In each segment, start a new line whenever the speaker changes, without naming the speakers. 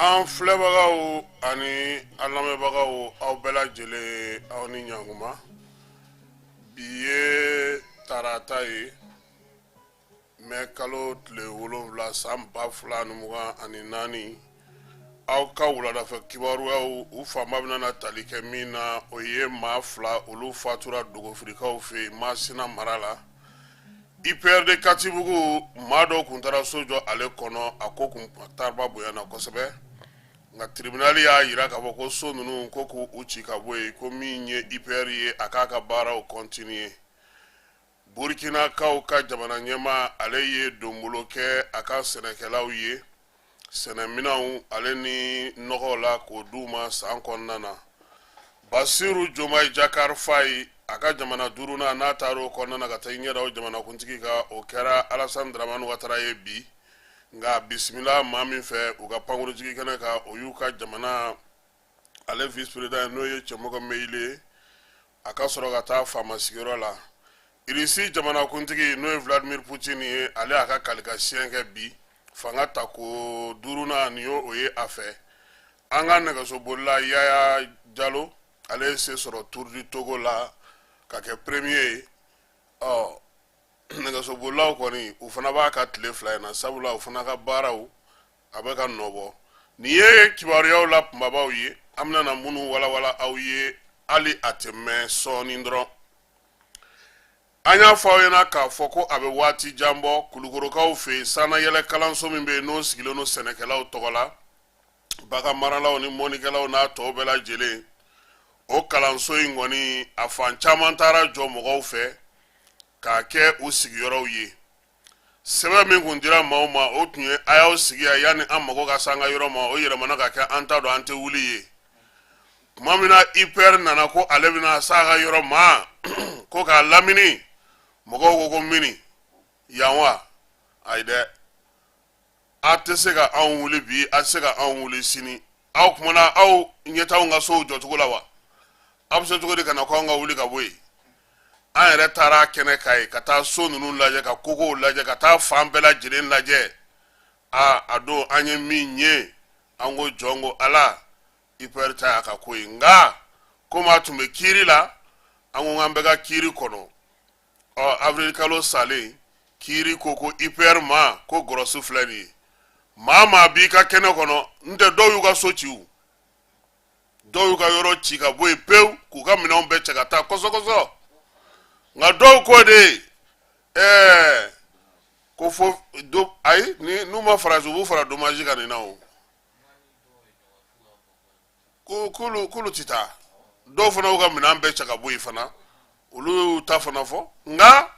An filɛbagaw ani an lamɛnbagaw, aw bɛɛ lajɛlen, aw ni ɲankuma. Bi ye tarata ye, mɛ kalo tile 7, san 2024. Aw ka wuladafɛ kibaruyaw, u fanba bɛna na tali kɛ min na, o ye maa fila, olu fatura Dogofirikaw fɛ yen, Masina mara la. IPR de Katibugu, maa dɔw kun taara so jɔ ale kɔnɔ, a ko kun taraba bonyana kosɛbɛ, nka tribunal y'a jira k'a fɔ ko so ninnu ko k'u ci ka bɔ yen, ko min ye IPR ye, a k'a ka baaraw continuer. Burukinakaw ka jamana ɲɛmaa, ale ye donbolo kɛ a ka sɛnɛkɛlaw ye, sɛnɛminɛnw ale ni nɔgɔw la, k'o d'u ma san kɔnɔna na. Basiru Jomayi Jakari Fayi, a ka jamana duurunan n'a taara o kɔnɔna na ka taa i ɲɛ da o jamanakuntigi kan, o kɛra Alasani Daramani Watara ye bi. Nka bisimila maa min fɛ u ka pankurujigi kɛnɛ kan, o y'u ka jamana ale vice président ye, n'o ye Cɛmɔgɔ Meyile ye. A ka sɔrɔ ka taa faama sigiyɔrɔ la. Irisi jamanakuntigi, n'o ye Vladimir Putin ye, ale y'a ka kalika siɲɛ kɛ bi, fanga tako duurunan nin y'o ye a fɛ. An ka nɛgɛsobolila Yaya Jalo, ale ye se sɔrɔ Tour du Togo la ka kɛ premier ye. Ɔ nɛgɛsobolilaw kɔni, u fana b'a ka tile 2 in na, sabula u fana ka baaraw a bɛ ka nɔbɔ. Nin ye kibaruyaw la kunbabaw ye, an bɛna na minnu walawala aw ye hali a tɛ mɛn sɔɔni dɔrɔn. An y'a fɔ aw ɲɛna k'a fɔ ko a bɛ waati jan bɔ, Kulukorokaw fɛ yen, sannayɛlɛ kalanso min bɛ yen, n'o sigilen don sɛnɛkɛlaw tɔgɔ la, bagan maralaw ni mɔnikɛlaw n'a tɔw bɛɛ lajɛlen, o kalanso in kɔni, a fan caman taara jɔ mɔgɔw fɛ k'a kɛ u sigiyɔrɔw ye. Sɛbɛn min kun dira maaw ma, o tun ye a y'aw sigi yan yanni an mago ka se an ka yɔrɔ ma. O yɛlɛmana ka kɛ an t'a dɔn, an tɛ wuli ye. Tuma min na IPR nana ko ale bɛna s'a ka yɔrɔ ma ko k'a lamini, mɔgɔw ko ko mini yan wa? Ayi dɛ, a tɛ se ka anw wuli bi, a tɛ se ka anw wuli sini. Aw kumana, aw ɲɛ t'anw ka sow jɔcogo la wa? Aw bɛ se cogo di ka na ko anw ka wuli ka bɔ yen? An yɛrɛ taara kɛnɛ kan yen ka taa so ninnu lajɛ, ka kogow lajɛ, ka taa fan bɛɛ lajɛlen lajɛ. Aa, a don an ye min ye, an ko jɔn ko Ala, IPR ta y'a ka ko ye. Nka komi a tun bɛ kiiri la, an ko k'an bɛ ka kiiri kɔnɔ. Ɔ avril kalo salen, kiiri ko ko IPR ma ko gɔrɔsi filɛ nin ye, maa maa b'i ka kɛnɛ kɔnɔ. N tɛ dɔw y'u ka so ci, o dɔw y'u ka yɔrɔ ci ka bɔ yen pewu, k'u ka minɛnw bɛɛ cɛ ka taa kɔsɔkɔsɔ. Nka dɔw ko de ko fo do ayi, ni n'u ma farasi, u b'u fara dommage kan nin na. O ko k'olu tɛ taa. Dɔw fana y'u ka minɛn bɛɛ cɛ ka bɔ yen fana, olu y'u ta fana fɔ. Nka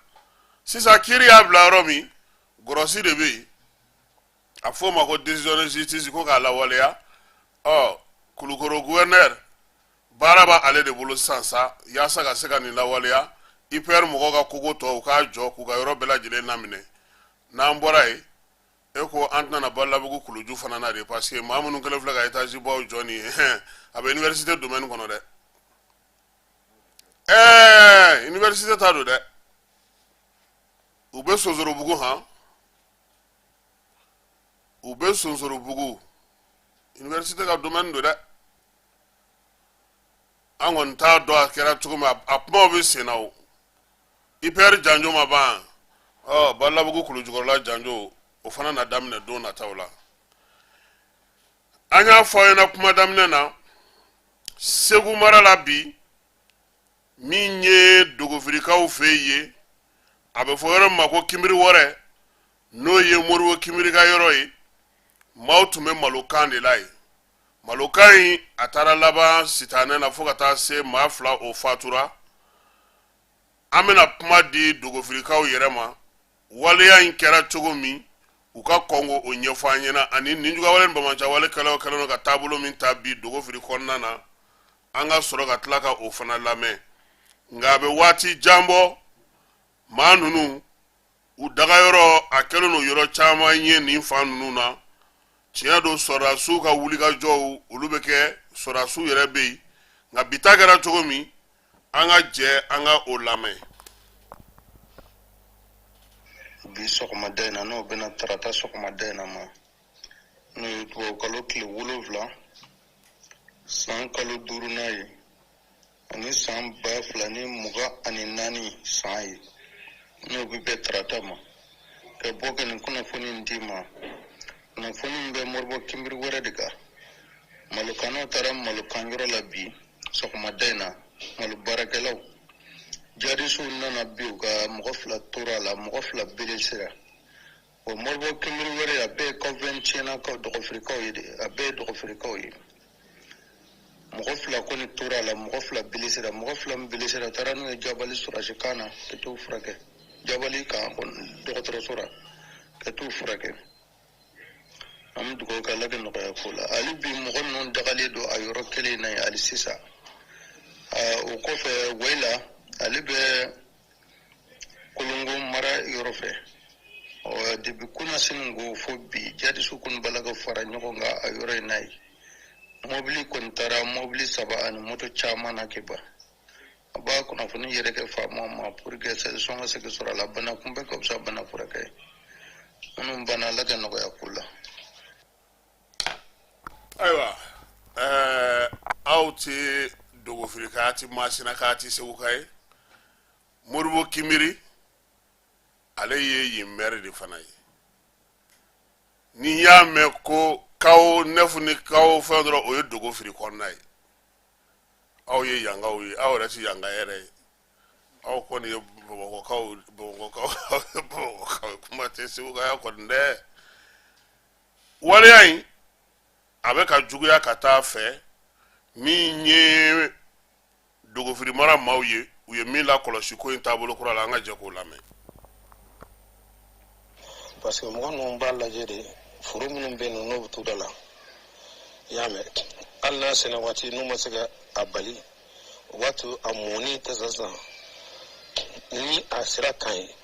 sisan kiiri y'a bila yɔrɔ min, gɔrɔsi de bɛ yen, a f'o ma ko décision de justice, ko k'a lawaleya. Ɔ Kulukoro gouverneur, baara b'ale de bolo sisan sa, yaasa ka se ka nin lawaleya. IPR mɔgɔw ka kogo tɔ, u k'a jɔ k'u ka yɔrɔ bɛɛ lajɛlen laminɛ. N'an bɔra yen, e ko an tɛna Balabugu kuluju fana na de, parce que maa minnu kɛlen filɛ ka étage baw jɔ nin ye, a bɛ université domaine kɔnɔ dɛ. Ɛɛ, université ta don dɛ, u bɛ Sonsorobugu han, u bɛ Sonsorobugu, université ka domaine don dɛ. An kɔni t'a dɔn a kɛra cogo min, a kumaw bɛ sen na. O IPR janjo ma ban. Ɔ Balabugu kulujukɔrɔla janjo, o fana na daminɛ don nataw la. An y'a fɔ aw ɲɛna kuma daminɛ na, Segu mara la bi, min ye Dogofirikaw fɛ yen, a bɛ fɔ yɔrɔ min ma ko Kinbiri Wɔrɛ, n'o ye Moribo Kinbiri ka yɔrɔ ye, maaw tun bɛ malokan de la yen. Malokan in, a taara laban sitanɛ na fo ka taa se maa fila, o fatura. An bɛna kuma di Dogofirikaw yɛrɛ ma, waleya in kɛra cogo min, u ka kɔn k'o ɲɛfɔ an ɲɛna, ani ninjugawale ni banbaanciwale kɛlaw kɛlen don ka taabolo min ta bi Dogofiri kɔnɔna na, an ka sɔrɔ ka tila ka o fana lamɛn. Nka a bɛ waati jan bɔ, maa ninnu u dagayɔrɔ a kɛlen don yɔrɔ caman ye nin fan ninnu na. Tiɲɛ don, sɔrɔdasiw ka wulikajɔw, olu bɛ kɛ, sɔrɔdasiw yɛrɛ bɛ yen, nka bi ta kɛra cogo min, an ka jɛ an ka o lamɛn.
Bi sɔgɔmada in na, n'o bɛna tarata sɔgɔmada in na ma, N'o ye tubabukalo tile 7, san kalo duurunan ye, ani san 2024 san ye, n'o bɛ bɛn tarata ma, ka bɔ ka nin kunnafoni in d'i ma. Kunnafoni in bɛ Moribo Kinbiri wɛrɛ de kan. Malokannaw taara malokan yɔrɔ la bi sɔgɔmada in na. Malo baarakɛlaw jadisiw nana bi u ka mɔgɔ fila tora a la, mɔgɔ fila belesera. O Moribo Kinbiri wɛrɛ, a bɛɛ ye Kawvɛn tiɲɛnakaw, dɔgɔfirikaw ye de, a bɛɛ ye dɔgɔfirikaw ye. Mɔgɔ fila kɔni tora a la, mɔgɔ fila belesera. Mɔgɔ fila min belesera, taara n'u ye Jabali sɔrɔsi kan na ka t'u furakɛ, Jabali kan dɔgɔtɔrɔso la ka t'u furakɛ. An bɛ dugawu kɛ, Ala ka nɔgɔya ko la. Hali bi mɔgɔ ninnu dagalen don a yɔrɔ kelen in na yen hali sisan. O kɔfɛ, Wayila, ale bɛ Kolongo mara yɔrɔ fɛ. Ɔ depuis kunasini ko fo bi, jadisiw kɔni b'a la ka fara ɲɔgɔn kan a yɔrɔ in na yen. Mɔbili kɔni taara, mɔbili saba ani moto caman na kɛ ban. A b'a kunnafoni yɛrɛ kɛ faamaw ma pour que solution ka se ka sɔrɔ a la. Bana kunbɛn ka fisa bana furakɛ ye. Minnu banna, Ala ka nɔgɔya k'u la.
Ayiwa, aw tɛ dogofirika, tɛ masinaka, tɛ seguka ye. Moribo Kinbiri, ale ye yen mɛri de fana ye. N'i y'a mɛn ko kawo nɛfu ni kawo fɛn dɔrɔn, o ye dogofiri kɔnɔna ye. Aw ye yankaw ye, aw yɛrɛ ti yanka yɛrɛ ye, aw kɔni ye bamakɔkaw, bamakɔkaw, aw ye bamakɔkaw ye, kuma tɛ segukaya kɔni dɛ. Waleya in, a bɛ ka juguya ka taa fɛ. Min ye dogofiri mara maaw ye, u ye min lakɔlɔsi ko in taabolo kura la, an ka jɛ k'o lamɛn.
Parce que mɔgɔ ninnu b'a lajɛ de, foro minnu bɛ yen n'o bɛ t'u da la, i y'a mɛn, hali n'a sɛnɛ waati n'u ma se ka a bali, o b'a to a mɔni tɛ sisan. Ni a sera kan ye,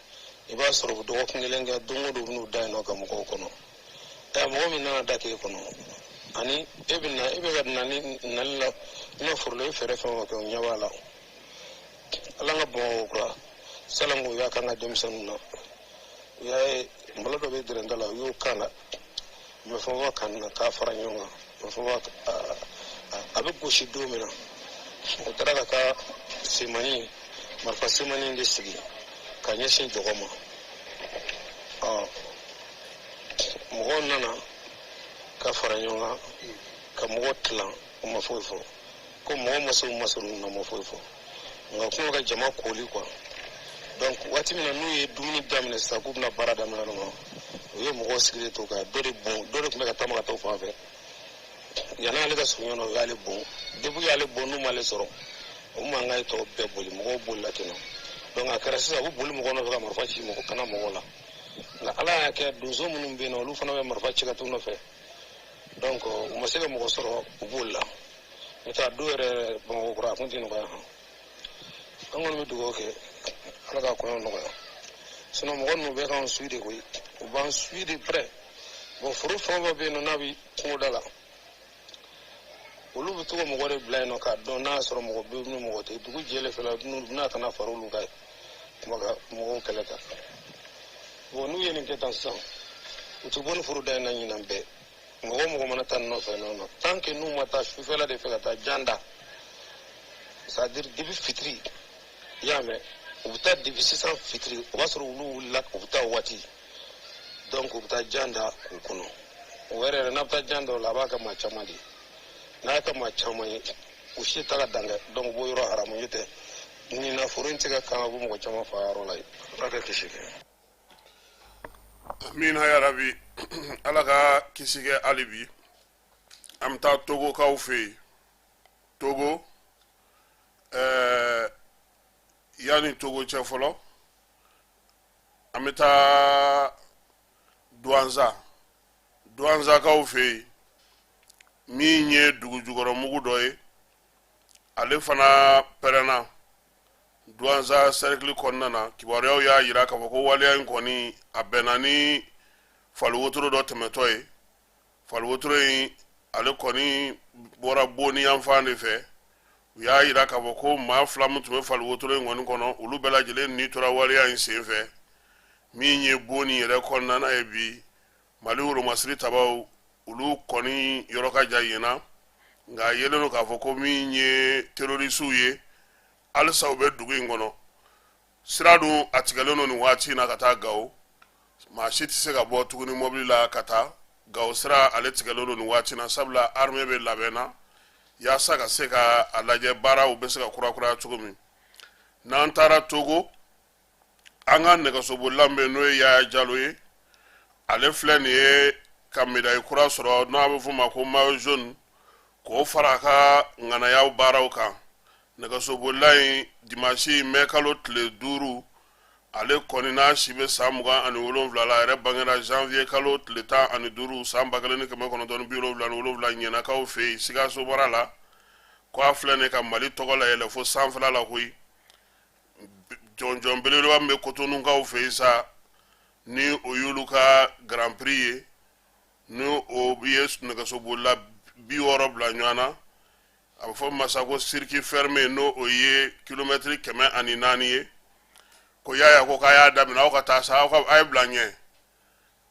i b'a sɔrɔ u bɛ dɔgɔkun kelen kɛ, don o don u bɛn'u da yen nɔ ka mɔgɔw kɔnɔ. Ɛ, mɔgɔ min nana da k'e kɔnɔ, ani e bɛ na, e bɛ ka na ni nali la i na foro la, i fɛɛrɛ fɛn o fɛn kɛ, o ɲɛ b'a la. Ala ka Bamakɔ kura salon, u y'a k'an ka denmisɛnninw na, u y'a ye malo dɔ bɛ dɛrɛnda la, u y'o kan la mɛ fɛn fɛn kan na k'a fara ɲɔgɔn kan, mɛ fɛn a bɛ gosi don min na, u taara ka taa semani, marifa semani de sigi ka ɲɛsin dɔgɔ ma. Ɔ mɔgɔw nana ka fara ɲɔgɔn kan ka mɔgɔw tilan, u ma foyi fɔ ko mɔgɔ ma se, u ma se ninnu na, ma foyi fɔ, nka kuma ka jama koli quoi. Donc waati min na n'u ye dumuni daminɛ sisan k'u bɛna baara daminɛ dɔrɔn, u ye mɔgɔw sigilen to ka dɔ de bon, dɔ de tun bɛ ka taama ka taa o fan fɛ yan'ale ka surunya na, u y'ale bon. Depuis u y'ale bon, n'u m'ale sɔrɔ, o mankan ye tɔw bɛɛ boli, mɔgɔw bolila ten nɔ. Donc a kɛra sisan u bɛ boli mɔgɔw nɔfɛ ka marifa ci mɔgɔ kana mɔgɔw la, nka Ala y'a kɛ donso minnu bɛ yen nɔ, olu fana bɛ marifa ci ka t'u nɔfɛ. Donc u ma se ka mɔgɔ sɔrɔ, u bolila. N'o tɛ a don yɛrɛ, Bamakɔ kura, a kun tɛ nɔgɔya han. An kɔni bɛ dugawu kɛ, Ala ka kɔɲɔ nɔgɔya. Sinon mɔgɔ ninnu bɛ k'an suit de koyi, u b'an suit de près. Bon, foro fɛn o fɛn bɛ yen nɔ n'a bɛ kungoda la, olu bɛ to ka mɔgɔ de bila yen nɔ k'a dɔn n'a y'a sɔrɔ mɔgɔ bɛ ni mɔgɔ tɛ. Dugu jɛlen fɛnɛ, u bɛna ka na fara olu kan kuma ka mɔgɔw kɛlɛ ta. Bon, n'u ye nin kɛ tan sisan, u tɛ bɔ ni foro da in na ɲinan bɛɛ. Mɔgɔ o mɔgɔ mana taa nɔfɛ nɔ na, tant que n'u ma taa sufɛla de fɛ ka taa jan da, c'est à dire depuis fitiri, i y'a mɛn, u bɛ taa depuis sisan fitiri, o b'a sɔrɔ olu wulila, u bɛ taa o waati. Donc u bɛ taa jan da k'u kɔnɔ. O yɛrɛ yɛrɛ, n'a bɛ taa jan da o la, a b'a kɛ maa caman de ye. N'a y'a kɛ maa caman ye, u si tɛ ka dan kɛ. Donc u b'o yɔrɔ haramu ɲɛ tɛ nin na, foro in tɛ ka kan, u bɛ mɔgɔ caman faga yɔrɔ la yen. Ala ka kisi kɛ.
Amina yarabi, Ala ka kisi kɛ. Hali bi an bɛ taa Togokaw fɛ yen. Togo, yanni Togo cɛ fɔlɔ, an bɛ taa Duwanza, Duwanzakaw fɛ yen. Min ye dugu jukɔrɔ mugu dɔ ye, ale fana pɛrɛnna Duwanza sɛrikili kɔnɔna na. Kibaruyaw y'a yira k'a fɔ ko waleya in kɔni, a bɛnna ni faliwotoro dɔ tɛmɛtɔ ye. Faliwotoro in, ale kɔni bɔra Boni yanfan de fɛ. U y'a yira k'a fɔ ko maa fila min tun bɛ faliwotoro in kɔni kɔnɔ, olu bɛɛ lajɛlen ni tora waleya in sen fɛ. Min ye Boni yɛrɛ kɔnɔna ye bi, Mali wolomasiri tabaw u Olu kɔni yɔrɔ ka jan yen na, nka a yelen don k'a fɔ ko min ye terorisiw ye, halisa u bɛ dugu in kɔnɔ. Sira dun a tigɛlen don nin waati in na ka taa Gawo. Maa si tɛ se ka bɔ tuguni mɔbili la ka taa Gawo. Sira ale tigɛlen don nin waati in na, sabula armée bɛ labɛn na yaasa ka se ka a lajɛ baaraw bɛ se ka kurakuraya cogo min. N'an taara Togo, an ka nɛgɛsobolila bɛ n'o ye Yaya Jalo ye, ale filɛ nin ye ka médaille kura sɔrɔ n'a bɛ f'o ma ko maillot jaune, k'o fara a ka ŋanayaw baaraw kan. Nɛgɛsobolila in, dimansi mɛ kalo tile 5, ale kɔni n'a si bɛ san 27 la. A yɛrɛ bangera janvier kalo tile 15 san 1977 Ɲɛnakaw fɛ yen, Sikaso mara la. Ko a filɛ nin ye ka Mali tɔgɔ layɛlɛ fo sanfɛla la koyi. Jɔnjɔn belebeleba min bɛ Kotonukaw fɛ yen sa, ni o y'olu ka Grand Prix ye, ni o ye nɛgɛsobolila 60 bila ɲɔgɔn na, a bɛ fɔ masa ko circuit fermé, n'o o ye kilomɛtiri 104 ye. Ko Yaya ko k'a y'a daminɛ, aw ka taa sa, aw ka a ye bila ɲɛ.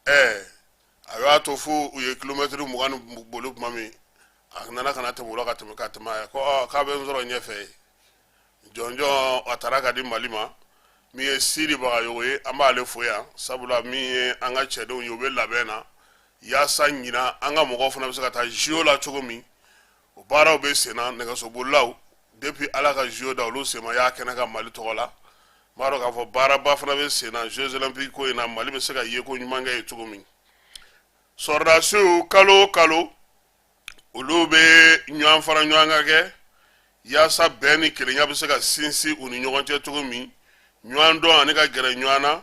Ɛɛ, a y'a to fo u ye kilomɛtiri 20 ni boli tuma min, a nana ka na tɛmɛ u la ka tɛmɛ ka tɛmɛ a ye, ko ɔ k'a bɛ n sɔrɔ ɲɛfɛ ye. Jɔnjɔn a taara ka di Mali ma. Min ye Sidi Bagayogo ye, an b'ale fo yan, sabula min ye an ka cɛdenw ye, u bɛ labɛn na yaasa ɲinan an ka mɔgɔw fana bɛ se ka taa JO la cogo min. O baaraw bɛ sen na. Nɛgɛsobolilaw, depuis Ala ka JO da, olu sen ma y'a kɛnɛ kan Mali tɔgɔ la. N b'a dɔn k'a fɔ baaraba fana bɛ sen na Jeux olympiques ko in na, Mali bɛ se ka yeko ɲuman kɛ yen cogo min. Sɔrɔdasiw, kalo o kalo olu bɛ ɲɔgɔn fara ɲɔgɔn kan kɛ yaasa bɛn ni kelenya bɛ se ka sinsin u ni ɲɔgɔn cɛ cogo min, ɲɔgɔn dɔn ani ka gɛrɛ ɲɔgɔn na.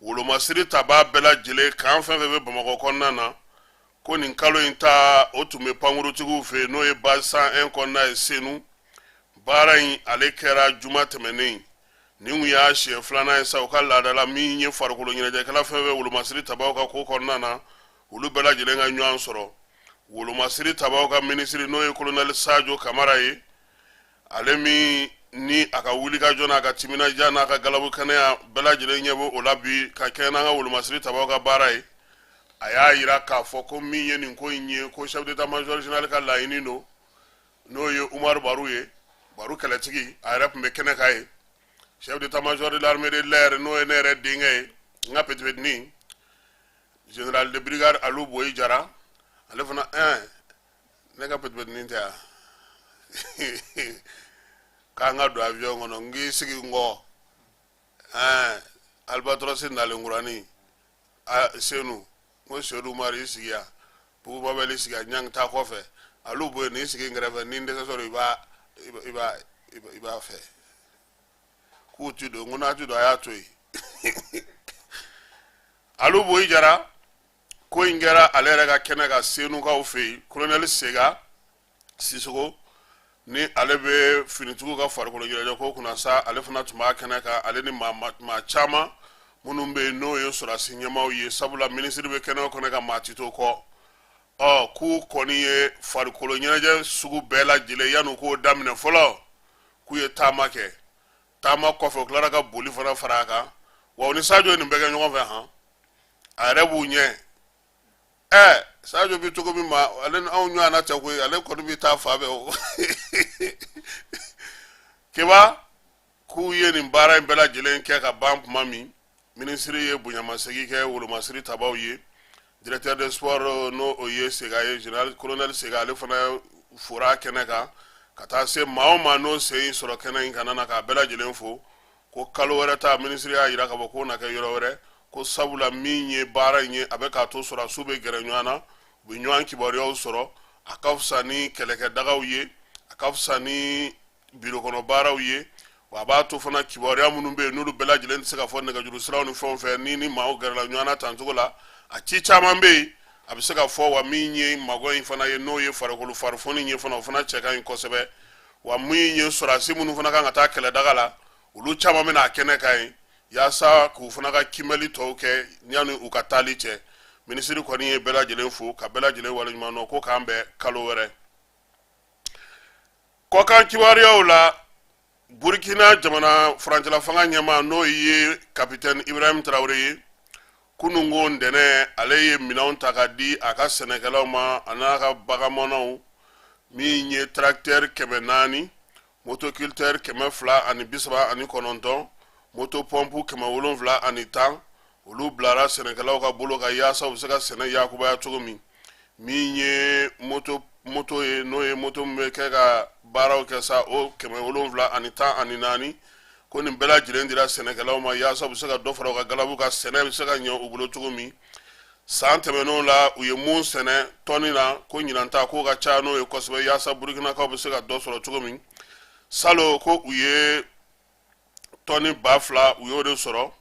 Wolomasiri tabaa bɛɛ lajɛlen kan fɛn fɛn bɛ Bamakɔ kɔnɔna na, ko nin kalo in ta, o tun bɛ pankurutigiw fɛ yen, n'o ye base 101 kɔnɔna ye Senu. Baara in ale kɛra juma tɛmɛnen. Nin kun y'a siɲɛ filanan ye sa. U ka laadala min ye farikolo ɲɛnajɛkɛla fɛn fɛn wolomasiri tabaw ka ko kɔnɔna na, olu bɛɛ lajɛlen ka ɲɔgɔn sɔrɔ. Wolomasiri tabaw ka minisiri, n'o ye kolonɛli Sajo Kamara ye, ale min ni a ka wulikajɔ n'a ka timinadiya n'a ka galabu kɛnɛya bɛɛ lajɛlen ɲɛ bɛ o la bi ka kɛɲɛ n'an ka wolomasiri tabaw ka baara ye, a y'a yira k'a fɔ ko min ye nin ko in ye, ko chef d'état major général ka laɲini don, n'o ye Umaru Baru ye, Baru kɛlɛtigi, a yɛrɛ tun bɛ kɛnɛ kan ye. Chef d'état major de l'armée de l'air, n'o ye ne yɛrɛ denkɛ ye, n ka petit petitnin, général de brigade Alu Boyi Jara, ale fana ɛn ne ka petit petitnin tɛ yan, k'an ka don avion kɔnɔ, n k'i sigi n kɔ. Ɛn Albatros nalen kurani Senu, n ko Sedu Umaru i sigi yan, Bubu Babɛli i sigi yan, ɲangi taa kɔfɛ, Alu Boyi n'i sigi n kɛrɛfɛ, ni n dɛsɛ sɔrɔ i b'a fɛ. K'u ti don, n ko n'a ti don, a y'a to yen. Alu Boyi Jara, ko in kɛra ale yɛrɛ ka kɛnɛ kan Senukaw fɛ yen. Kolonɛli Sega Sisoko, ni ale bɛ finitigiw ka farikolo ɲɛnajɛ ko kunna sa, ale fana tun b'a kɛnɛ kan, ale ni maa caman minnu bɛ yen, n'o ye sɔrɔdasi ɲɛmaaw ye, sabula minisiri bɛ kɛnɛ o kɛnɛ kan, maa ti to kɔ. Ɔ k'u kɔni ye farikolo ɲɛnajɛ sugu bɛɛ lajɛlen, yanni k'o daminɛ fɔlɔ, k'u ye taama kɛ. Taama kɔfɛ, u tilara ka boli fana fara a kan. Wa u ni Sajo ye nin bɛɛ kɛ ɲɔgɔn fɛ han, a yɛrɛ b'u ɲɛ. Ɛ Sajo bɛ cogo min ma, ale ni anw ɲɔgɔnna tɛ koyi, ale kɔni bɛ taa fan bɛɛ. O Keba, k'u ye nin baara in bɛɛ lajɛlen kɛ ka ban tuma min, minisiri ye bonyamasegin kɛ wolomasiri tabaw ye. Directeur de sport, n'o o ye Sega ye, général colonel Sega, ale fana fora kɛnɛ kan, ka taa se maa o maa n'o sen sɔrɔ kɛnɛ in kana na, k'a bɛɛ lajɛlen fo. Ko kalo wɛrɛ ta, minisiri y'a yira k'a fɔ k'o na kɛ yɔrɔ wɛrɛ, ko sabula min ye baara in ye, a bɛ k'a to sɔrɔdasiw bɛ gɛrɛ ɲɔgɔn na, u bɛ ɲɔgɔn kibaruyaw sɔrɔ. A ka fisa ni kɛlɛkɛdagaw ye, a ka fisa ni biro kɔnɔ baaraw ye, wa a b'a to fana kibaruya minnu bɛ yen, n'olu bɛɛ lajɛlen tɛ se ka fɔ nɛgɛjuru siraw ni fɛnw fɛ, ni maaw gɛrɛla ɲɔgɔn na tan cogo la, a ci caman bɛ yen, a bɛ se ka fɔ. Wa min ye magɔ in fana ye, n'o ye farikolo farifoni ye fana, o fana cɛ ka ɲi kosɛbɛ. Wa min ye sɔrɔdasi minnu fana kan ka taa kɛlɛdaga la, olu caman bɛna a kɛnɛ kan yen yaasa k'u fana ka kiimɛli tɔw kɛ yanni u ka taali cɛ. Minisiri kɔni ye bɛɛ lajɛlen fo ka bɛɛ lajɛlen waleɲuman dɔn, ko k'an bɛn kalo wɛrɛ. Kɔkan kibaruyaw la, Burkina jamana furancɛla fanga ɲɛmaa, n'o ye kapitɛni Ibrahim Traoré ye, Kununko ntɛnɛn, ale ye minɛnw ta ka di a ka sɛnɛkɛlaw ma a n'a ka baganmanaw, min ye tracteur 400, motoculteur 239, motopompe 710. Olu bilara sɛnɛkɛlaw ka bolo kan yaasa u bɛ se ka sɛnɛ yakubaya cogo min. Min ye moto moto ye, n'o ye moto min bɛ kɛ ka baaraw kɛ sa, o 714. Ko nin bɛɛ lajɛlen dira sɛnɛkɛlaw ma yaasa u bɛ se ka dɔ fara u ka galabu kan, sɛnɛ bɛ se ka ɲɛ u bolo cogo min. San tɛmɛnenw la, u ye mun sɛnɛ tɔni na, ko ɲinan ta k'o ka ca n'o ye kosɛbɛ, yaasa Burukinakaw bɛ se ka dɔ sɔrɔ cogo min. Salon ko u ye tɔni 2000, u y'o de sɔrɔ,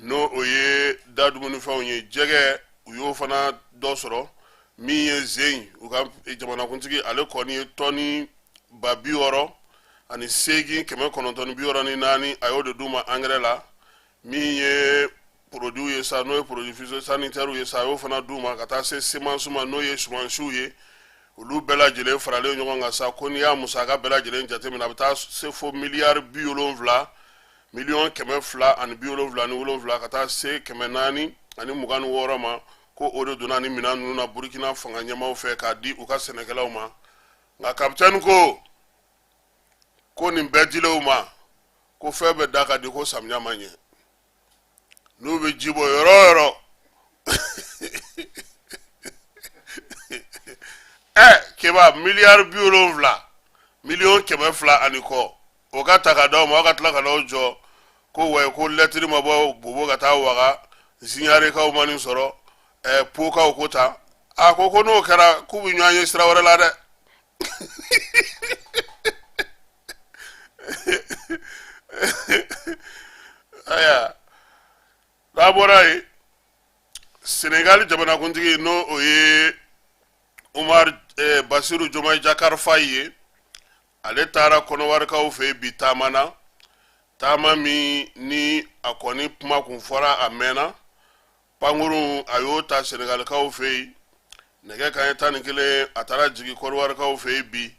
n'o o ye da dumunifɛnw ye. Jɛgɛ, u y'o fana dɔ sɔrɔ. Min ye zen, u ka jamanakuntigi, ale kɔni ye tɔni 68 964, a y'o de d'u ma angɛrɛ la. Min ye produit ye sa, n'o ye produit phytosanitaire ye sa, a y'o fana d'u ma, ka taa se semence ma, n'o ye sumansiw ye. Olu bɛɛ lajɛlen faralen ɲɔgɔn kan sa, ko n'i y'a musaka bɛɛ lajɛlen jateminɛ, a bɛ taa se fo miliyari 70, miliyɔn 277, ka taa se 426 ma. Ko o de donna ni minɛn ninnu na Burukina fanga ɲɛmaaw fɛ k'a di u ka sɛnɛkɛlaw ma. Nka kapitɛni ko ko nin bɛɛ dilen u ma, ko fɛn bɛɛ da ka di, ko samiya ma ɲɛ. N'u bɛ ji bɔ yɔrɔ o yɔrɔ, ɛ keba, miliyari 70, miliyɔn 200 ani kɔ, o ka ta ka d'aw ma, aw ka tila ka n'aw jɔ ko wayi, ko lɛtiri ma bɔ Bobo ka taa Waga, Ziɲarekaw ma nin sɔrɔ, ɛ Pokaw ko tan. A ko ko n'o kɛra, k'u bɛ ɲɔgɔn ye sira wɛrɛ la dɛ. Aya, n'a bɔra yen, Senegali jamanakuntigi, n'o o ye Umar Basiru Jomayi Jakar Fayi ye, ale taara Kɔnɔwarikaw fɛ yen bi taama na, taama min ni a kɔni kuma kun fɔra a mɛnna. Pankurun, a y'o ta Senegalikaw fɛ yen nɛgɛ kanɲɛ 11, a taara jigin Kɔdiwarikaw fɛ yen bi.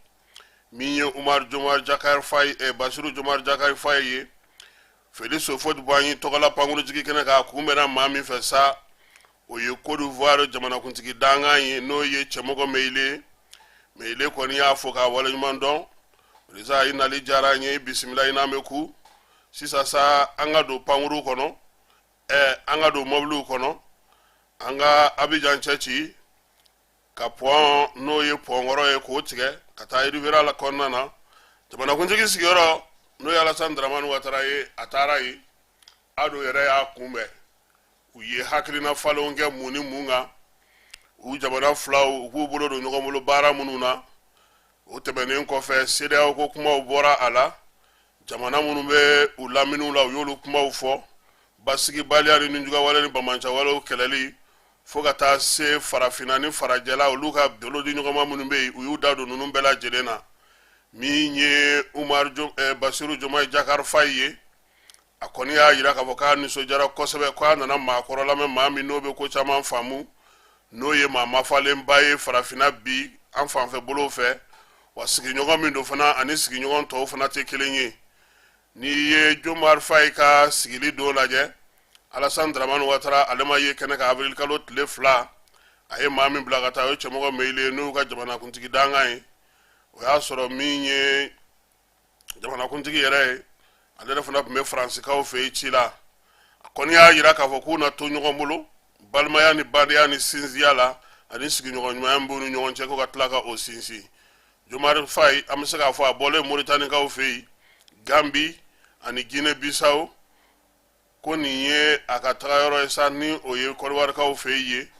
Min ye Umar Jomar Jakar Fayi, Basiru Jomar Jakar Fayi ye, Félix Houphouët-Boigny tɔgɔla pankurun jigin kɛnɛ kan, a kunbɛnna maa min fɛ sa, o ye Côte d'Ivoire jamanakuntigi dankan ye, n'o ye Cɛmɔgɔ Meyile. Meyile kɔni y'a fo k'a waleɲuman dɔn. Président, i nali diyara an ye, i bisimila, i n'an bɛ ku. Sisan sa, an ka don pankuru kɔnɔ, an ka don mɔbiliw kɔnɔ, an ka Abijan cɛ ci ka pɔn, n'o ye pɔnkɔrɔ ye, k'o tigɛ ka taa Riviera la kɔnɔna na, jamanakuntigi sigiyɔrɔ, n'o ye Alassane Dramane Ouattara ye. A taara yen, Ado yɛrɛ y'a kunbɛn. U ye hakilina falenw kɛ mun ni mun kan, u jamana filaw u k'u bolo don ɲɔgɔn bolo baara minnu na. O tɛmɛnen kɔfɛ, CEDEAO ko kumaw bɔra a la, jamana minnu bɛ u laminiw la, u y'olu kumaw fɔ, basigibaliya ni nijuguyawale ni banbaanciwalew kɛlɛli, fo ka taa se farafinna ni farajɛla, olu ka bolodi ɲɔgɔnma minnu bɛ yen, u y'u da don ninnu bɛɛ lajɛlen na. Min ye Umar Basiru Jomayi Jakar Fayi ye, a kɔni y'a jira k'a fɔ k'a nisɔndiyara kosɛbɛ, ko a nana maakɔrɔ lamɛn, maa min n'o bɛ ko caman faamu, n'o ye maa mafalenba ye farafinna bi an fanfɛ bolow fɛ, wa sigiɲɔgɔn min don fana, ani sigiɲɔgɔn tɔw fana tɛ kelen ye. N'i ye Jomar Fayi ka sigili don lajɛ, Alassane Dramane Ouattara, ale ma ye kɛnɛ kan avril kalo tile 2. A ye maa min bila ka taa, o ye Cɛmɔgɔ Meyile ye, n'o ka jamanakuntigi dankan ye. O y'a sɔrɔ min ye jamanakuntigi yɛrɛ ye, ale yɛrɛ fana tun bɛ Faransikaw fɛ yen ci la. A kɔni y'a jira k'a fɔ k'u na to ɲɔgɔn bolo balimaya ni badenya ni sinsiya la, ani sigiɲɔgɔn ɲumanya b'u ni ɲɔgɔn cɛ, ko ka tila ka o sinsin. Jomar Fayi, an bɛ se k'a fɔ a bɔlen Moritanikaw fɛ yen, Gambi ani Guinée Bissau, ko nin ye a ka tagayɔrɔ ye sa, ni o ye Kɔdiwarikaw fɛ yen ye.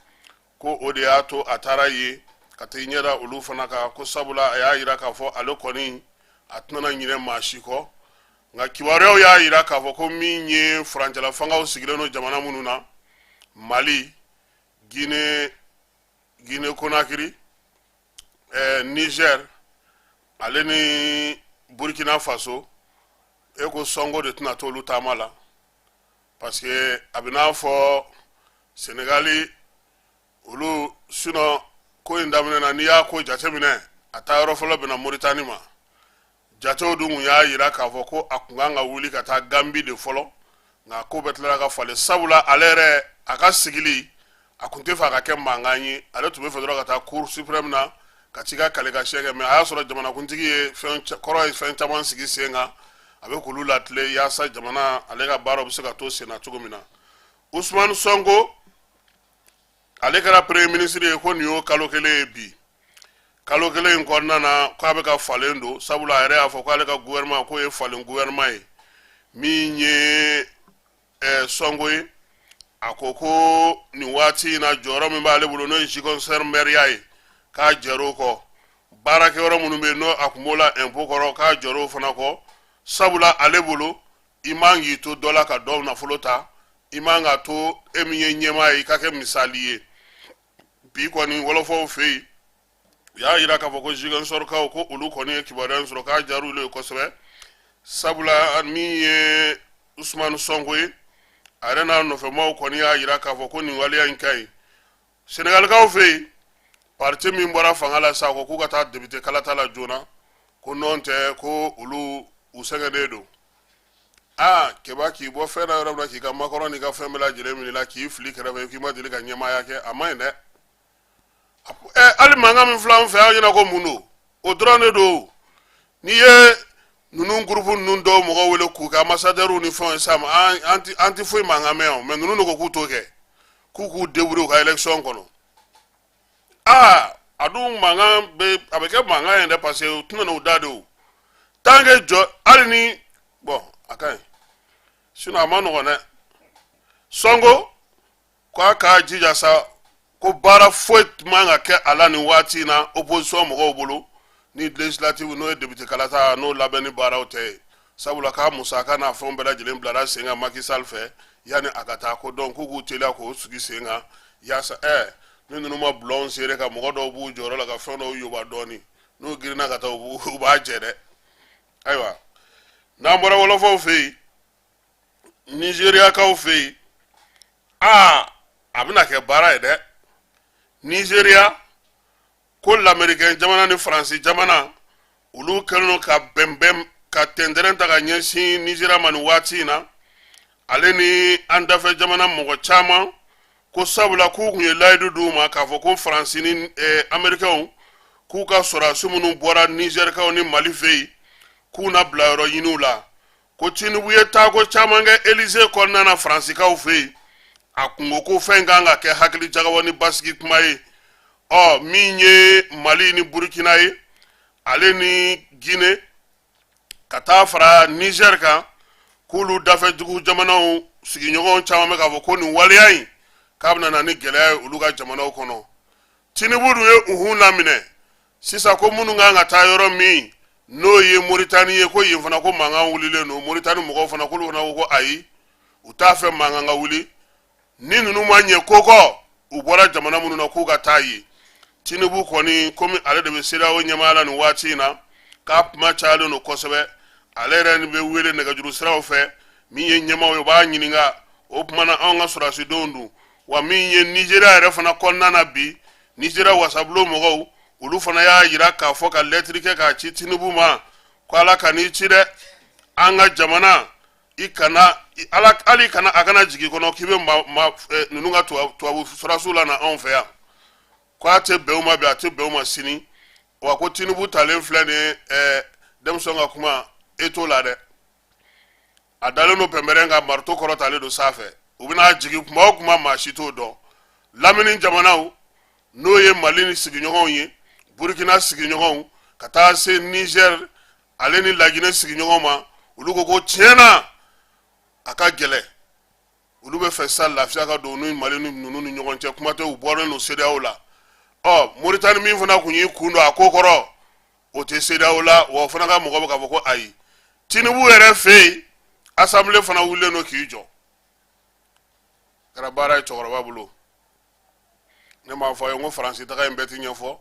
Ko o de y'a to a taara yen ka t'i ɲɛ da olu fana kan, ko sabula a y'a jira k'a fɔ ale kɔni a tɛna ɲinɛ maa si kɔ. Nka kibaruyaw y'a jira k'a fɔ ko min ye furancɛla fangaw sigilen don jamana minnu na, Mali, Guinée, Guinée Conakry, Niger ale ni Burkina Faso, e ko sɔnko de tɛna t'olu taama la, parce que a bɛ n'a fɔ Senegali olu. Sinon ko in daminɛ na, n'i y'a ko jateminɛ, a taa yɔrɔ fɔlɔ bɛnna Moritani ma. Jatew dun kun y'a jira k'a fɔ ko a kun kan ka wuli ka taa Gambi de fɔlɔ, nka ko bɛɛ tilara ka falen, sabula ale yɛrɛ A ka sigili, a kun tɛ fɛ a ka kɛ mankan ye. Ale tun bɛ fɛ dɔrɔn ka taa Cour suprême na ka t'i ka kale ka siɲɛ kɛ, mais a y'a sɔrɔ jamanakuntigi ye fɛn kɔrɔ ye, fɛn caman sigi sen kan, a bɛ k'olu latilen yaasa jamana ale ka baaraw bɛ se ka to sen na cogo min na. Usumani Sɔnko, ale kɛra premier ministre ye ko nin y'o kalo kelen ye bi. Kalo kelen in kɔnɔna na, k'a bɛ ka falen don, sabula a yɛrɛ y'a fɔ k'ale ka gouvernement k'o ye falen gouvernement ye. Min ye Sɔnko ye, a ko ko nin waati in na, jɔyɔrɔ min b'ale bolo, n'o ye Ziguinchor mɛriya ye, k'a jɛr'o kɔ. Baarakɛyɔrɔ minnu bɛ yen, n'o a kun b'o la impôt kɔrɔ, k'a jɔr'o fana kɔ, sabula ale bolo, i man k'i to dɔ la ka dɔw nafolo ta. I man ka to e min ye ɲɛmaa ye, i ka kɛ misali ye. Bi kɔni, wɔlɔfɔw fɛ yen, u y'a yira k'a fɔ ko Ziguinchorkaw, ko olu kɔni ye kibaruya in sɔrɔ, k'a diyara olu ye kosɛbɛ, sabula min ye Usumani Sɔnko ye, a yɛrɛ n'a nɔfɛmaaw kɔni y'a yira k'a fɔ ko nin waleya in ka ɲi. Senegalikaw fɛ yen, parti min bɔra fanga la sa, ko k'u ka taa député kalata la joona, ko nɔn tɛ ko olu u sɛgɛnnen don. Aa, keba, k'i bɔ fɛn na yɔrɔ min na, k'i ka makɔrɔ n'i ka fɛn bɛɛ lajɛlen minɛ la, k'i fili kɛrɛfɛ, k'i ma deli ka ɲɛmaaya kɛ, a man ɲi dɛ. Ɛ, hali mankan min filɛ an fɛ yan ɲɛna, ko mun don? O dɔrɔn de don. N'i ye ninnu gurupu ninnu dɔw mɔgɔw wele k'u kɛ ambassadeurs ni fɛnw ye sa, an ti foyi mankan mɛn o. Mais ninnu de ko k'u t'o kɛ, k'u k'u débrouiller u ka élection kɔnɔ. Aa, a dun mankan bɛ, a bɛ kɛ mankan ye dɛ, parce que u tɛna n'u da de o tant que jɔ hali ni bon, a ka ɲi, sinon a ma nɔgɔn dɛ. Sɔnko k'a k'a jija sa, ko baara foyi man ka kɛ a la nin waati in na opposition mɔgɔw bolo ni législative, n'o ye député kalata, n'o labɛnni baaraw tɛ ye, sabula k'a musaka n'a fɛnw bɛɛ lajɛlen bilara sen kan Macky Sall fɛ yanni a ka taa. Ko donc k'u k'u teliya k'o sigi sen kan yaasa ni ninnu ma bulɔnw seere ka mɔgɔ dɔw b'u jɔyɔrɔ la ka fɛn dɔw yoba dɔɔni, n'u girinna ka taa, u b'a jɛ dɛ. Ayiwa, n'an bɔra wɔlɔfɔw fɛ yen, Nizeriyakaw fɛ yen, aa, a bɛna kɛ baara ye dɛ. Nizeriya ko lamerikɛn jamana ni Faransi jamana, olu kɛlen don ka bɛnbɛn ka tɛntɛrɛn ta ka ɲɛsin Nizeriya ma nin waati in na, ale ni an dafɛ jamana mɔgɔ caman, ko sabula k'u kun ye layidu d'u ma k'a fɔ ko Faransi ni Amerikɛnw k'u ka sɔrɔdasi minnu bɔra Nizɛrikaw ni Mali fɛ yen, k'u na bila yɔrɔ ɲini u la. Ko Tinubu ye taako caman kɛ Élysée kɔnɔna na Faransikaw fɛ yen, a kun ko ko fɛn kan ka kɛ hakili jagabɔ ni basigi kuma ye. Ɔ, min ye Mali ni Burukina ye, ale ni Guinée, ka taa fara Niger kan, k'olu dafɛ dugu jamanaw sigiɲɔgɔnw caman bɛ k'a fɔ ko nin waleya in k'a bɛna na ni gɛlɛya ye olu ka jamanaw kɔnɔ. Tinubu dun ye unhun laminɛ sisan, ko minnu kan ka taa yɔrɔ min, n'o ye Moritani ye, ko yen fana ko mankan wulilen don. Moritani mɔgɔw fana, k'olu fana ko ko ayi, u t'a fɛ mankan ka wuli ni ninnu ma ɲɛ ko kɔ u bɔra jamana minnu na k'u ka taa yen. Tinubu kɔni, komi ale de bɛ CEDEAO ɲɛmaaya la nin waati in na, k'a kuma cayalen don kosɛbɛ. Ale yɛrɛ bɛ wele nɛgɛjuru siraw fɛ, min ye ɲɛmaaw ye, u b'a ɲininka o tuma na anw ka sɔrɔdasidenw dun wa. Min ye Nizeriya yɛrɛ fana kɔnɔna na bi, Nizeriya wasabulon mɔgɔw, olu fana y'a yira k'a fɔ ka lɛtiri kɛ k'a ci Tinubu ma ko Ala kan'i ci dɛ, an ka jamana, i kana ala, hali kana a kana jigin kɔnɔ k'i bɛ ma, ma ninnu ka tubabu sɔrɔdasiw la na anw fɛ yan, k'a tɛ bɛn u ma bi, a tɛ bɛn u ma sini. Wa ko Tinubu talen filɛ nin ye, denmisɛnw ka kuma e t'o la dɛ, a dalen don pɛnpɛrɛn ka marito kɔrɔtalen don sanfɛ, u bɛna jigin kuma o kuma, maa si t'o dɔn. Lamini jamanaw, n'o ye Mali ni sigiɲɔgɔnw ye, Burukina sigiɲɔgɔnw, ka taa se Niger ale ni Laginɛ sigiɲɔgɔnw ma, olu ko ko tiɲɛ na a ka gɛlɛn, olu bɛ fɛ sa lafiya ka don ni Mali ni ninnu ni ɲɔgɔn cɛ, kuma tɛ u bɔlen don CEDEAO la. Ɔ, Moritani min fana kun y'i kun don a ko kɔrɔ, o tɛ CEDEAO la wa, o fana ka mɔgɔ bɛ k'a fɔ ko ayi. Tinubu yɛrɛ fɛ yen, assemblée fana wulilen don k'i jɔ, kɛra baara ye cɛkɔrɔba bolo. Ne m'a fɔ a ye n ko Faransi taga in bɛɛ ti ɲɛfɔ.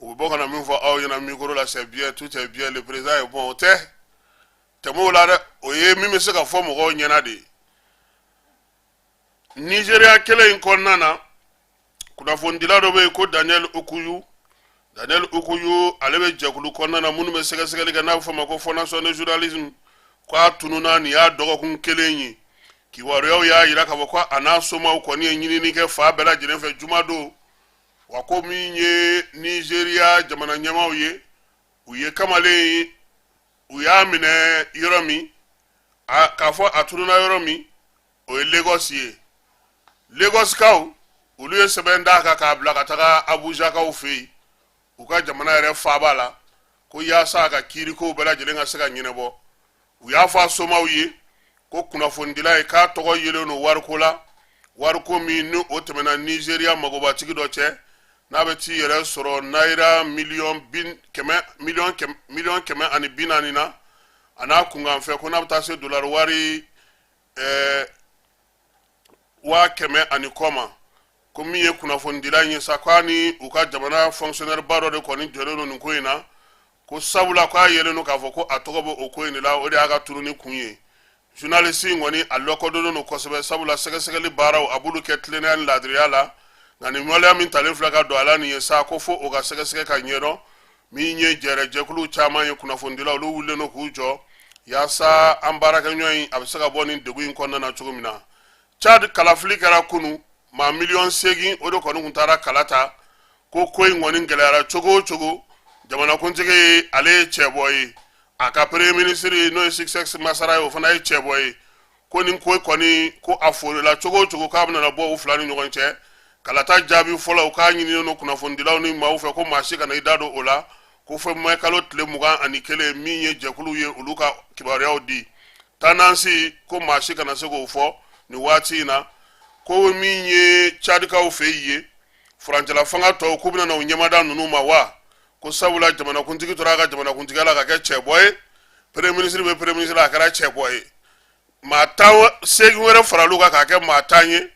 U bɛ bɔ ka na min fɔ aw ɲɛna micro la, c'est bien, tout est bien, le président est bon, o tɛ tɛmɛ o la dɛ. O ye min bɛ se ka fɔ mɔgɔw ɲɛna de ye. Nizeriya kɛlɛ in kɔnɔna na, kunnafonidila dɔ bɛ yen ko Daniel Okuyu. Daniel Okuyu, ale bɛ jɛkulu kɔnɔna na minnu bɛ sɛgɛsɛgɛli kɛ, n'a bɛ fɔ o ma ko Fondation de journalisme, k'a tununna nin y'a dɔgɔkun kelen ye. Kibaruyaw y'a yira k'a fɔ ko a n'a somaw kɔni ye ɲinini kɛ fan bɛɛ lajɛlen fɛ jumadon. Wa ko min ye Nizeriya jamana ɲɛmaaw ye, u ye kamalen, u y'a minɛ yɔrɔ min, k'a fɔ a tununna yɔrɔ min, o ye Lagos ye. Lagosikaw, olu ye sɛbɛn d'a kan k'a bila ka taga Abujakaw fɛ yen, u ka jamana yɛrɛ faaba la, ko yaasa a ka kiirikow bɛɛ lajɛlen ka se ka ɲɛnabɔ. U y'a fɔ a somaw ye ko kunnafonidila ye k'a tɔgɔ yelen don wariko la, wariko min ni o tɛmɛna Nizeriya magobatigi dɔ cɛ, n'a bɛ t'i yɛrɛ sɔrɔ nayira miliyɔn bin kɛmɛ miliyɔn kɛmɛ 140 na, a n'a kunkanfɛn, ko n'a bɛ taa se dolari wari 100 000 ani kɔ ma. Ko min ye kunnafonidila in ye sa, k'a ni u ka jamana fonctionnaire ba dɔ de kɔni jɔlen don nin ko in na, ko sabula k'a yelen don k'a fɔ ko a tɔgɔ bɛ o ko in de la, o de y'a ka tununi kun ye. Journaliste in kɔni, a lakodɔnnen don kosɛbɛ, sabula sɛgɛsɛgɛli baaraw, a b'olu kɛ tilennenya ni laadiriya la. Nka nin waleya min talen filɛ ka don a la nin ye sa, ko fo o ka sɛgɛsɛgɛ ka ɲɛdɔn. Min ye jɛrɛjɛkulu caman ye, kunnafonidilaw, olu wulilen don k'u jɔ yaasa an baarakɛɲɔgɔn in, a bɛ se ka bɔ nin degun in kɔnɔna na cogo min na. Chad, kalafili kɛra kunu, maa 8 miliyɔn o de kɔni tun taara kala ta. Ko ko in kɔni gɛlɛyara cogo o cogo, jamanakuntigi, ale ye cɛbɔ ye, a ka premier ministre, n'o ye Succès Masra ye, o fana ye cɛbɔ ye. Ko nin ko kɔni, ko a forila cogo o cogo, k'a bɛna bɔ u fila ni ɲɔgɔn cɛ. Kalata jaabi fɔlɔ, u k'a ɲininen don kunnafonidilaw ni maaw fɛ ko maa si kana i da don o la, ko fo mɛ kalo tile 21, min ye jɛkuluw ye, olu ka kibaruyaw di. Tendance, ko maa si kana se k'o fɔ nin waati in na. Ko min ye Cadikaw fɛ yen, furancɛla fanga tɔw, k'u bɛna na u ɲɛmada ninnu ma wa? Ko sabula jamanakuntigi tora a ka jamanakuntigiya la ka kɛ cɛbɔ ye, premier ministre bɛ premier ministre la, a kɛra cɛbɔ ye, maa 18 wɛrɛ faral'u kan k'a kɛ maa 10 ye.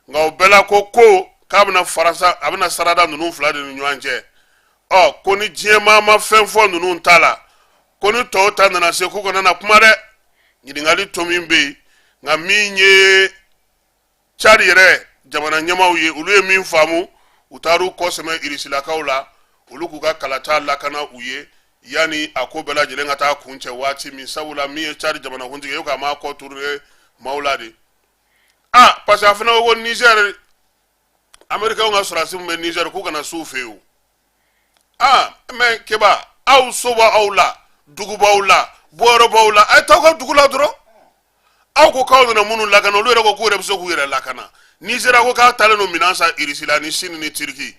Nka o bɛɛ la, ko ko k'a bɛna farasa, a bɛna sarada ninnu fila de ni ɲɔgɔn cɛ. Ɔ, ko ni diɲɛ maa ma fɛn fɔ ninnu ta la, ko ni tɔw ta nana se, k'u kana na kuma dɛ. Ɲininkali to min bɛ yen, nka min ye Chad yɛrɛ jamana ɲɛmaaw ye, olu ye min faamu, u taar'u kɔ sɛmɛ irisilakaw la, olu k'u ka kalata lakana u ye yanni a ko bɛɛ lajɛlen ka taa kuncɛ waati min. Sabula min ye Chad jamanakuntigi ye, k'a m'a kɔ tourner maaw la de. Ah, parce que a fana ko ko Niger, américains ka sɔrɔdasi min bɛ Niger, k'u kana s'u fɛ yen o. Ah, mais keba, aw so b'aw la, dugu b'aw la, bɔyɔrɔ b'aw la, a ye t'aw ka dugu la dɔrɔn. Aw ko k'aw nana minnu lakana, olu yɛrɛ ko k'u yɛrɛ bɛ se k'u yɛrɛ lakana. Nizeriya ko k'a talen don minɛn san Irisi la ni Sini ni Turiki.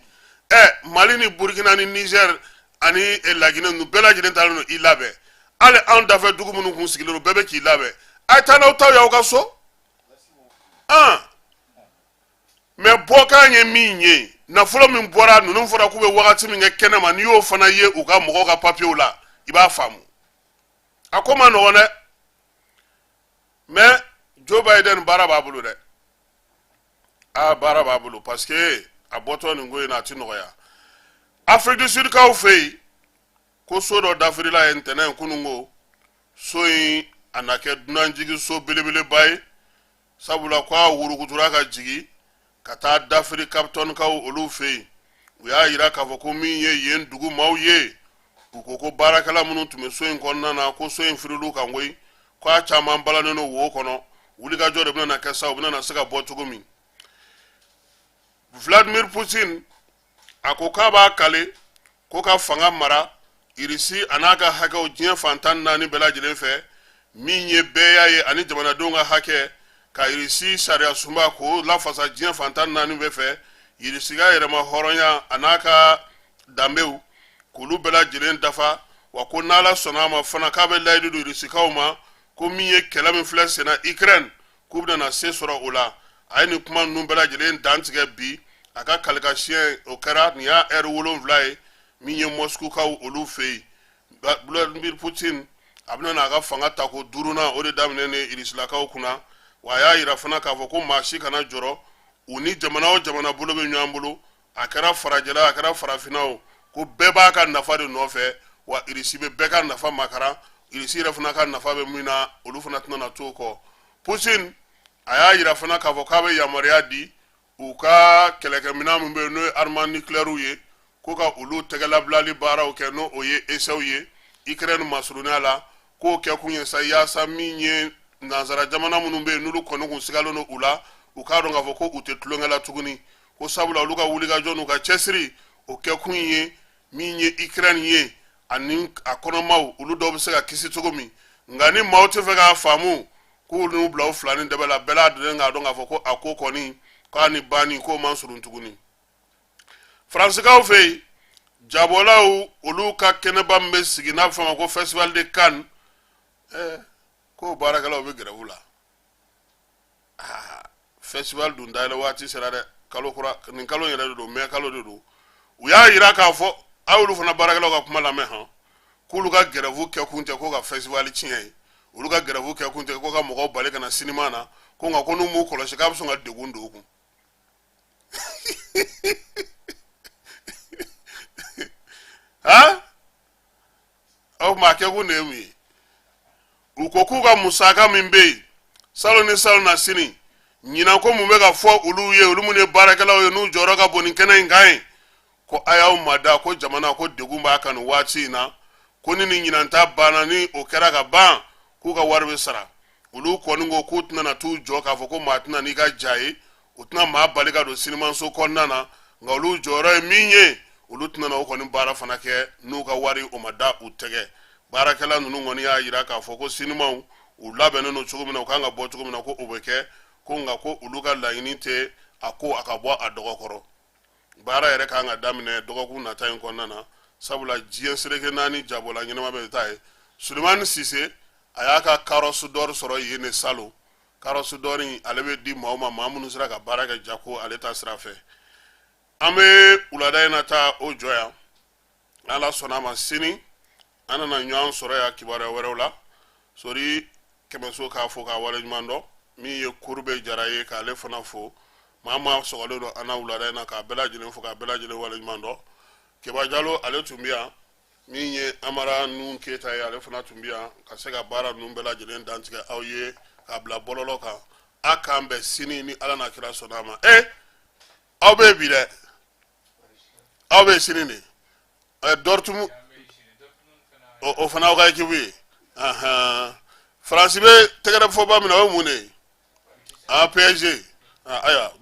Ɛ, Mali ni Burukina ni Nizɛri ani Laginɛ ninnu bɛɛ lajɛlen talen don i labɛn. Hali anw dafɛ dugu minnu kun sigilen don, bɛɛ bɛ k'i labɛn. A ye taa n'aw taw ye aw ka so. An mɛ bɔkan ye min ye, nafolo min bɔra, ninnu fɔra k'u bɛ wagati min kɛ kɛnɛma, n'i y'o fana ye u ka mɔgɔw ka papiyew la, i b'a faamu a ko ma nɔgɔn dɛ. Mais Joe Biden, baara b'a bolo dɛ, a baara b'a bolo, parce que a bɔtɔ nin ko in na, a ti nɔgɔya. Afrique du Sud kaw fɛ yen, ko so dɔ dafirila ye ntɛnɛn kunun, ko so in, a na kɛ dunanjigi so belebeleba ye, sabula ko a wurukutura ka jigin ka taa dafiri Cape Townkaw olu fɛ yen. U y'a yira k'a fɔ ko min ye yen dugu maaw ye, u ko ko baarakɛla minnu tun bɛ so in kɔnɔna na, ko so in firil'u kan koyi, ko a caman balannen don wo kɔnɔ. Wulikajɔ de bɛna na kɛ sa, u bɛna na se ka bɔ cogo min. Vladimir Putin, a ko k'a b'a kale ko ka fanga mara Irisi a n'a ka hakɛw diɲɛ fan 14 bɛɛ lajɛlen fɛ, min ye bɛɛya ye ani jamanadenw ka hakɛ, ka Irisi sariya sunba k'o lafasa diɲɛ fan 14 bɛɛ fɛ, Irisi ka yɛrɛma hɔrɔnya a n'a ka danbew k'olu bɛɛ lajɛlen dafa. Wa ko n'Ala sɔnna a ma fana, k'a bɛ layidu don Irisikaw ma ko min ye kɛlɛ min filɛ senna Ukraine, k'u bɛna na se sɔrɔ o la. A ye nin kuma ninnu bɛɛ lajɛlen dantigɛ bi a ka kalikasiyɛn, o kɛra nin y'a ɛri 7 ye, min ye Mɔsikukaw olu fɛ yen. Vladimir Putin, a bɛna n'a ka fanga tako duurunan o de daminɛ ni Irisilakaw kunna. Wa a y'a yira fana k'a fɔ ko maa si kana jɔrɔ, u ni jamana o jamana bolo bɛ ɲɔgɔn bolo, a kɛra farajɛla, a kɛra farafinna o, ko bɛɛ b'a ka nafa de nɔfɛ. Wa Irisi bɛ bɛɛ ka nafa makaran, Irisi yɛrɛ fana ka nafa bɛ min na, olu fana tɛna na to o kɔ. Putin, a y'a yira fana k'a fɔ k'a bɛ yamaruya di u ka kɛlɛkɛminɛn min bɛ yen, n'o ye armes nucléaires ye, ko ka olu tɛgɛlabilali baaraw kɛ, n'o o ye essais ye Ukraine masurunya la, k'o kɛ kun ye sa yaasa min ye nansara jamana minnu bɛ yen n'olu kɔni kun sigalen don u la, u k'a dɔn k'a fɔ ko u tɛ tulonkɛ la tuguni, ko sabula olu ka wulikajɔ n'u ka cɛsiri, o kɛkun ye min ye Ukraine ye ani a kɔnɔmaw, olu dɔw bɛ se ka kisi cogo min. Nka ni maaw tɛ fɛ k'a faamu k'u n'u bila u fila ni dɛbɛ la, bɛɛ lajɛlen k'a dɔn k'a fɔ ko a ko kɔni k'a ni banni k'o man surun tuguni. Faransikaw fɛ yen, jabɔlaw olu ka kɛnɛba min bɛ sigi n'a bɛ fɔ a ma ko Festival de Cannes, k'o baarakɛlaw bɛ gɛrɛwu la. Festival dun dayɛlɛ waati sera dɛ, kalo kura nin kalo yɛrɛ de don, mɛ kalo de don. U y'a yira k'a fɔ, a y'olu fana baarakɛlaw ka kuma lamɛn han, k'olu ka gɛrɛfu kɛkun tɛ ko ka festival tiɲɛ ye, olu ka gɛrɛfu kɛkun tɛ ko ka mɔgɔw bali ka na sinima na, ko nka ko n'u m'u kɔlɔsi k'a bɛ sɔn ka degun don u kun. Han, o tuma a kɛkun de ye mun ye? U ko k'u ka musaka min bɛ yen salon ni salon na sini ɲinan, ko mun bɛ ka fɔ olu ye, olu minnu ye baarakɛlaw ye n'u jɔyɔrɔ ka bon nin kɛnɛ in kan ye, ko a y'aw mada, ko jamana ko degun b'a kan nin waati in na, ko ni nin ɲinan ta banna, ni o kɛra ka ban, k'u ka wari bɛ sara. Olu kɔni ko k'u tɛna na t'u jɔ k'a fɔ ko maa tɛna n'i ka ja ye, u tɛna maa bali ka don sinimanso kɔnɔna na, nka olu jɔyɔrɔ ye min ye, olu tɛna na o kɔni baara fana kɛ n'u ka wari o ma da u tɛgɛ. Baarakɛla ninnu kɔni y'a yira k'a fɔ ko sinimaw u labɛnnen don cogo min na, u kan ka bɔ cogo min na, ko o bɛ kɛ, ko nka ko olu ka laɲini tɛ a ko a ka bɔ a dɔgɔ kɔrɔ. Baara yɛrɛ kan ka daminɛ dɔgɔkun nata in kɔnɔna na, sabula diɲɛ seleke naani jabɔla ɲɛnama bɛ taa ye. Sulemani Sise, a y'a ka Carrosse d'Or sɔrɔ yen de salon. Carrosse d'Or in, ale bɛ di maaw ma, maa minnu sera ka baara kɛ jako ale ta sira fɛ. An bɛ wulada in na taa o jɔ yan. Ala sɔnna a ma, sini an nana ɲɔgɔn sɔrɔ yan kibaruya wɛrɛw la. Sori Kɛmɛso k'a fo k'a waleɲuman dɔn, min ye Kurube Jara ye k'ale fana fo, maa maa sɔgɔlen don an na wulada in na, k'a bɛɛ lajɛlen fo k'a bɛɛ lajɛlen waleɲuman dɔn. Keba Jalo, ale tun bɛ yan. Min ye Amara Nun Keyita ye, ale fana tun bɛ yan ka se ka baara ninnu bɛɛ lajɛlen dantigɛ aw ye k'a bila bɔlɔlɔ kan. A k'an bɛn sini ni Ala n'a kira sɔnna a ma. Aw bɛ bi dɛ, aw bɛ sini de. Dortmund, o fana aw ka ekipu ye. Faransi bɛ tɛgɛrɛ fɔba min na, o ye mun de ye? Ah, PSG. Ayiwa,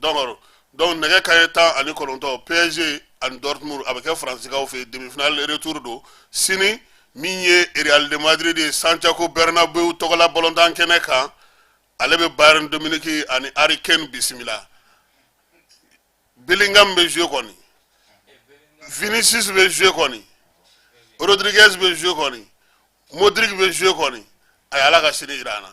donc nɛgɛ kanɲɛ 19, PSG ani Dortmund, a bɛ kɛ Faransikaw fɛ yen, demi-finale retour don sini. Min ye Real de Madrid ye, Santiago Bernabeu tɔgɔla balontan kɛnɛ kan, ale bɛ Bayern de Munich ani Harry Kane bisimila. Bellingham bɛ jouer kɔni, Vinicius bɛ jouer kɔni, Rodriguez bɛ jouer kɔni, Modric bɛ jouer kɔni. A ye Ala ka sini jira an na.